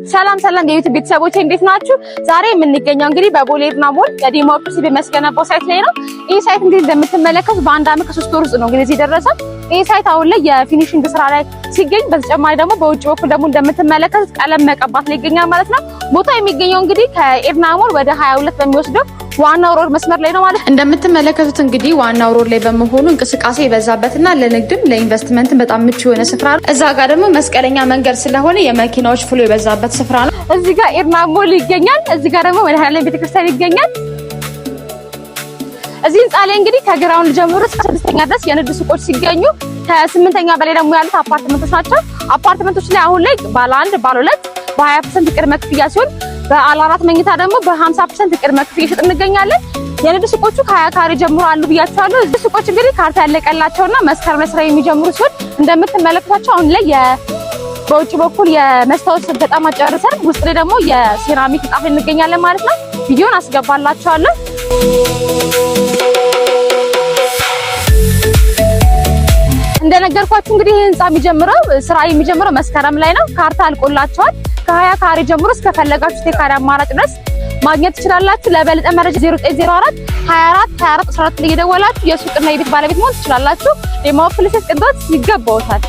ሰላም ሰላም የ YouTube ቤተሰቦቼ፣ እንዴት ናችሁ? ዛሬ የምንገኘው እንግዲህ በቦሌ ኤድና ሞል ለዲማ ፕሲ በሚያስገነባው site ላይ ነው። ይህ site እንግዲህ እንደምትመለከቱት በ1 አመት ከ3 ወር ውስጥ ነው እንግዲህ እዚህ የደረሰው። ይህ site አሁን ላይ የ finishing ስራ ላይ ሲገኝ፣ በተጨማሪ ደግሞ በውጭ በኩል ደግሞ እንደምትመለከቱት ቀለም መቀባት ላይ ይገኛል ማለት ነው። ቦታው የሚገኘው እንግዲህ ከኤድና ሞል ወደ 22 በሚወስደው ዋናው road መስመር ላይ ነው ማለት ነው። እንደምትመለከቱት እንግዲህ ዋናው road ላይ በመሆኑ እንቅስቃሴ የበዛበትና ለንግድም ለኢንቨስትመንትም በጣም ምቹ የሆነ ስፍራ ነው። እዛ ጋር ደግሞ መስቀለኛ መንገድ ስለሆነ የመኪናዎች flow የበዛበት ስፍራ ነው። እዚህ ጋር ኤድና ሞል ይገኛል። እዚህ ጋር ደግሞ መድኃኔዓለም ቤተክርስቲያን ይገኛል። እዚህ ህንፃ ላይ እንግዲህ ከ ground ጀምሮ እስከ ስድስተኛ ድረስ የንግድ ሱቆች ሲገኙ፣ ከስምንተኛ በላይ ደግሞ ያሉት አፓርትመንቶች ናቸው። አፓርትመንቶች ላይ አሁን ላይ ባለ አንድ፣ ባለ ሁለት በ20% ቅድመ ክፍያ ሲሆን፣ ባለ አራት መኝታ ደግሞ በ50% ቅድመ ክፍያ እየሸጥን እንገኛለን። የንግድ ሱቆቹ ከ20 ካሬ ጀምሮ አሉ ብያቸዋለሁ። እዚህ ሱቆች እንግዲህ ካርታ ያለቀላቸውና መስከረም ላይ ስራ የሚጀምሩ ሲሆን፣ እንደምትመለከቷቸው አሁን ላይ በውጭ በኩል የመስታወት በጣም አጨርሰን ውስጥ ላይ ደግሞ የሴራሚክ ንጣፍ እንገኛለን ማለት ነው። ቪዲዮን አስገባላችኋለሁ። እንደነገርኳችሁ እንግዲህ ይህ ህንፃ የሚጀምረው ስራ የሚጀምረው መስከረም ላይ ነው። ካርታ አልቆላቸዋል። ከ20 ካሬ ጀምሮ እስከፈለጋችሁት የካሬ አማራጭ ድረስ ማግኘት ትችላላችሁ። ለበለጠ መረጃ 0904 24 24 14 ላይ እየደወላችሁ የሱቅና የቤት ባለቤት መሆን ትችላላችሁ። ሌማው ፕሌስ ቅንጦት ይገባዎታል።